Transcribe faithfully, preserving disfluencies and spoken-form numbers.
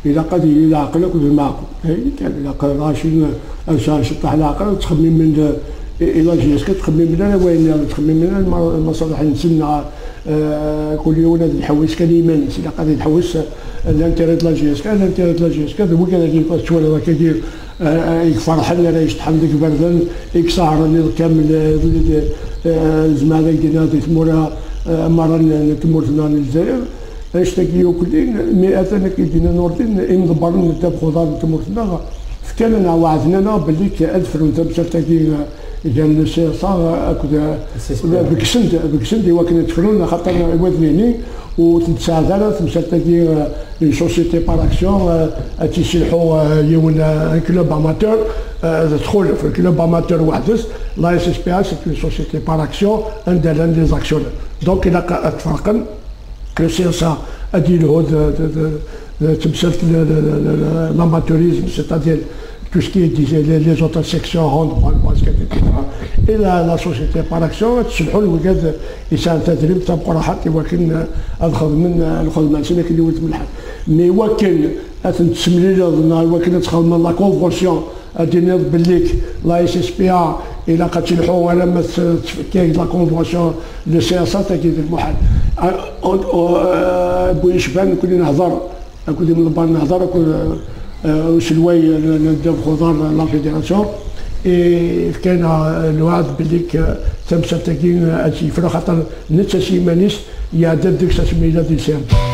Ilaq ad yili leɛqel akked lmeɛqul. Ayen kan, ilaq lɣaci ad sɛan ceṭṭaḥ leɛqel, ad ttxemmimen i la J S K, ttxemmimen ara wayen, ttxemmimen ara lma-, lmaṣaliḥ-nsen neɣ, eh, kul yiwen ad iḥewwes kan i yiman-is. Ilaq ad iḥewwes, eh, l'intérêt de la J S K, l'intérêt de la J S K d wigad-agi i twalaḍ akkagi, eh, i iferḥen ara iceṭṭḥen deg iberdan, i isehren iḍ kamel, eh, di, di, eh, zemreɣ ad ak-d-iniɣ di tmura, eh, merra n, n tmurt-nneɣ n Lezzayer. Annect-agi akk-nni, mi atan akken i d-yenna Nurdin, imḍebbren n ddabex uḍar n tmurt-nneɣ fkan-aneɣ, weɛden-aneɣ belli k-, ad frun tamsalt-agi, eh, gar le C S A akked, eh, begsen-d, begsen-d i wakken ad tt-frun, axaṭer iwad nini ur tent-tesɛed ara temsalt-agi, eh, une société par action, eh, ad tt-yesselḥu, eh, yiwen, eh, un club amateur, eh, d txulef, un club amateur weḥd-s, la S S P A, c'est une société par action, anda llan les actionnaires. Donc, ilaq ad tferqem. Le C S A ad yelhu d, d, d, d temsalt n, n, n, n, l'amateurisme, c'est-à-dire tout ce qui est, disait, les, les autres sections, handball, basket, et cetera. Et la, la société par action, ad tselḥu i wigad yesɛan tadrimt tameqqrant i wakken ad xedmen lxedma-nsen akken iwultem lḥal. Mais i wakken ad ten-tessemlileḍ neɣ i wakken ad txedmeḍ la convention, ad d-tiniḍ belli la S S P A ilaq ad telḥu alamma tettfekka la convention, le C S A, tagi d lmuḥal. Ah, on, on, euh, Bu Yecban, nekkni nehḍer akked imḍebbren, nehḍer akked, euh, uselway n, n ddabex uḍar n la fédération, i fkan-aɣ lweɛd belli k-, tamsalt-agi ad tt-yefru, xaṭer netta s yiman-is iɛedda-d deg-s asmi yella di C M.